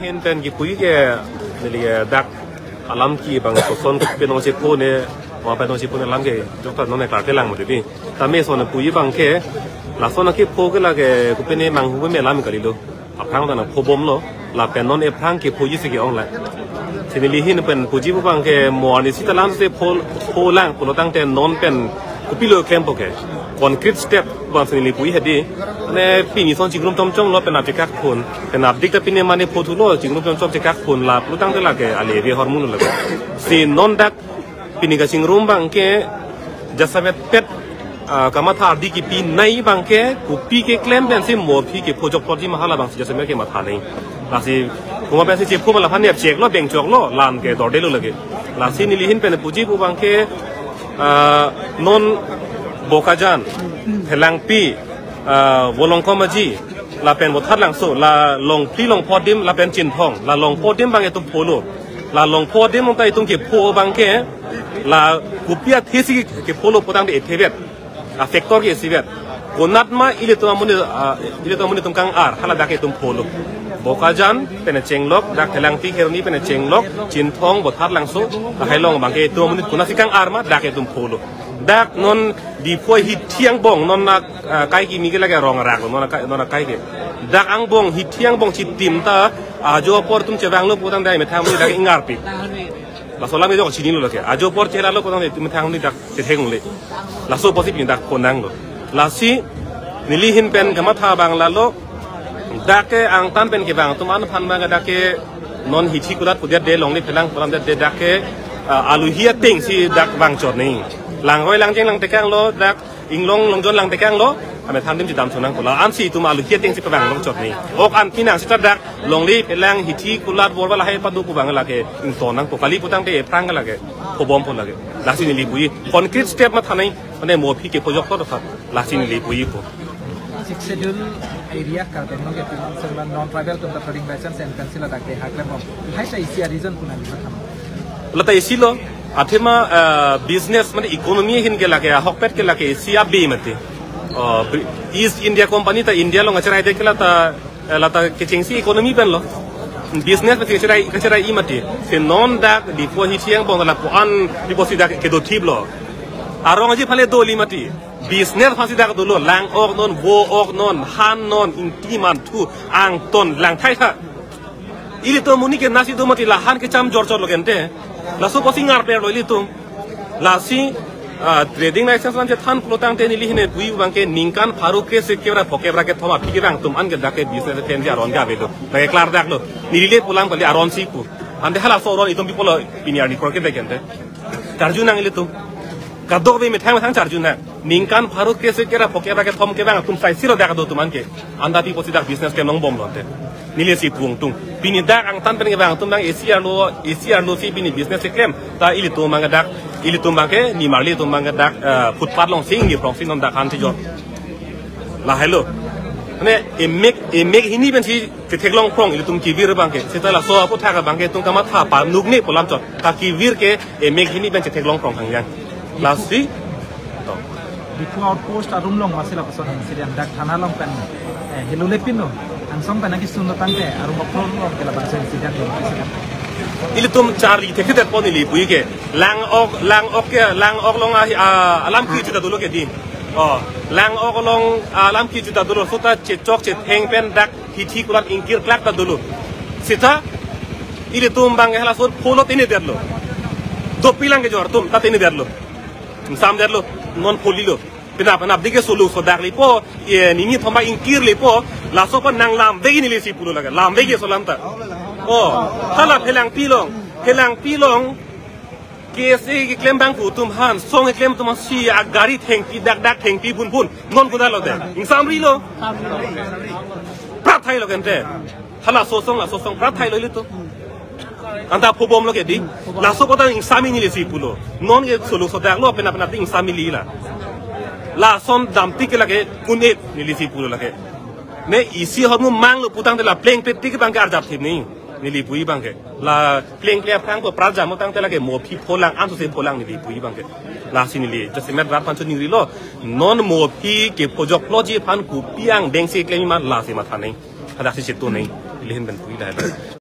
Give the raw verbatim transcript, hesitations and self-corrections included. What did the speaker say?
Pen pen kipuji ke, neli ke dak alam ke bang koson pen nong chepho ne, ma pen nong chepho ne alam ke jokta non ne klar te lang mo di. Tame son puji abang ke, lason kepho ke lake kopi ne manghu me alam kalilo. Aphrang ta nangphobomlo, lapen non ephrang kephoji si ke-ong la. Si neli ahin pen puji pu abang ke mo arnisi ta alam si pho, pho lang pulo tangte non pen kopilo klempo ke. Concrete step abang si neli puji hedi. Ne pini son chingrum chomchomlo pen apikak phun. Pen apdik ta pini mane pho thulo chingrum chomchom chekak phun la pulo tangte lake ale ve hormu lo lake. Si non dak pini kachingrum abang ke jasemet pet, ah, kamatha ardi kipi nai abang ke kopi keklem pensi mo aphi kepho jokpotji ma hala abang si jasemet kematha nai. Lasi komat pensi chepho ma laphan ne cheklo bengchoklo lam ke dordelo lake. Lasi neli ahin pen puji pu abang ke, ah, non Bokajan, Phelangpi, ah, Volongkom Aji, lapen Bothatlangso, la Longphli Longpho adim, lapen Chinthong, la Longpho adim abang itum pholo. La Longpho adim ta itum kepho abang ke, la kopi athe si kepholo pu tangte ethe vet. A factor ke isi vet. Konat ma ilitum amonit, ah, ilitum amonit atum kang-ar, hala dak itum pholo. Bokajan, pen chenglok, dak Phelangpi Kheroni pen chenglok, Chinthong, Bothatlangso, lahai along abang ke itum amonit konat si kang-ar ma, dak itum pholo. Dak non Diphu hithi angbong, non na, ah, kai kimi ke lake rong arak lo, non na kai, non na kai ke. Dak angbong, hithi angbong chitim ta, ajo apor itum chevanglo pu tangte methang amonit dak ingarpi. Laso alam ke jok chinilo lake. Ajo apor cheralo pu tangte methang amonit dak chethek unle. Laso apotsi pini dak phonanglo. Lasi neli ahin pen kamatha abang lalo. Dak ke angtan pen kevang atum aphan abang dak ke non hithi kulat pudet de longle phelang kulam det de dak ke, ah, aluhi ateng si dak vangchot nai. Langroi langjeng langtekanglo dak inglong longjon langtekanglo. Amethang adim chedam chonang pu la. Ansi itum aluhi ateng si kevang longchot nai. Ok an pinang seta dak longle phelang hithi kulat borba lahai padu pu abang lake ington nangpo kali pu tangte ephrang lake. Phobompo lake. Lasi neli puji. Concrete step matha nai. Mane mo aphi kepho jokpo tha. Lasi neli puji po. Sixth Schedule area Karbi Anglong ke pinang serba non-tribal atum ta trading license and pencil adak ke haklem bom. Lahai ta isi a reason pu nangli matha. La ta isi lo. Athema, ah, business mane economy ahin ke lake, ahokpet ke lake isi abe mati. Oh, Bri-, East India Company ta India along acherai det ke la ta, eh, la ta kechengsi economy pen lo. Business mati kacherai, kacherai-i mati. Si non dak Diphu hithi angbong lapu-an Diphu si dak kedo thip lo. Arong aji phale doli mati. Business aphansi dak dolo, lang ok non, vo ok non, han non, ingti manthu, angton, langthai tha. Ilitum amonit ke nasi do mati lahan kecham jorchot lo kente. Laso apotsi ngarper lo ilitum. Lasi, ah, trading license lam chethan pulo tangte neli ahin pen puji abang ke ningkan pharo kre-isi kevra phokep ra kethom aphi kevang atum an ke dak ke business athe si aron ke ave lo. Dak ke klar dak lo. Neli le pu alam kali aron si pu. Ante halaso aron itum pi pulo pini arni kroi ke dak kente. Charju nang ilitum. Kadokave methang methang charju nang. Ningkan pharo kre-isi kevra phokep ra kethom kevang atum sai siro dak do atum an ke. Anta pi apotsi dak business ke nongbomlo ante. Neli si pu ongtung. Pini dak angtan pen kevang atum dak isi arlo, isi arlo si pini business keklem. Ta ilitum abang dak, ilitum abang ke, nimarli atum abang dak, eh, footpath along si ingni prong si non dak han si jor. Lahai lo. Mane emek, emek hini pensi chetheklong prong ilitum kevir abang ke. Seta laso aputhak abang ke itum kamatha pa nuk ni pu alam chot. Ta kevir ke emek hini pen chetheklong prong hangyang. Lasi. To. Diphu outpost arum along masi lapuson incident dak thana along pen, eh, helo le pin lo. Angsong pen nangkesun lo tangte arum okron along ke labangso incident lo. Ilitum charli thekthedet pon neli puji ke. Lang ok, lang ok ke, lang ok along a, a, alam ki juta dolo ke di. Oh, lang ok along, ah, alam ki juta dolo seta chechok chetheng pen dak hithi kulat ingkir klak ta dolo. Seta ilitum abang ke halaso pholo tene detlo. Dopi lang kejor atum ta tene detlo. Ingsamdetlo, non pholilo. Penap penap dik ke solo sodak lepo, ye nini thoma ingkir lepo, laso pen nang lam vegi neli si pulo lake. Lam vegi so alam ta. Oh, hala Phelangpi along, Phelangpi along, K S A keklem abang pu atum han, song keklem atum si agari thengpi dak dak thengpi phun phun. Non kuda lo de. Ingsamrilo. Prat thailo kente. Halaso song, laso song, prat thailo ilitum. Anta phobomlo ke di. Laso kota ingsam-i neli si pulo. Non ke solo sodak lo penap penap di ingsam-i li la. Lason damtik ke lake un-et neli si pulo lake. Ne isi hormu manglo pu tangte la plengpet tik abang ke arjap thip ni. Neli puji abang ke. La plengple aphrang ko prat jam tangte lake mo aphi pholang, anso si pholang neli puji abang ke. Lasi neli jasemet rat aphan choningri lo. Non mo aphi kepho jokploji aphan kopi angdeng si klem ma lasi matha nai. Hadak si chetu nai. Neli ahin pen puji dai.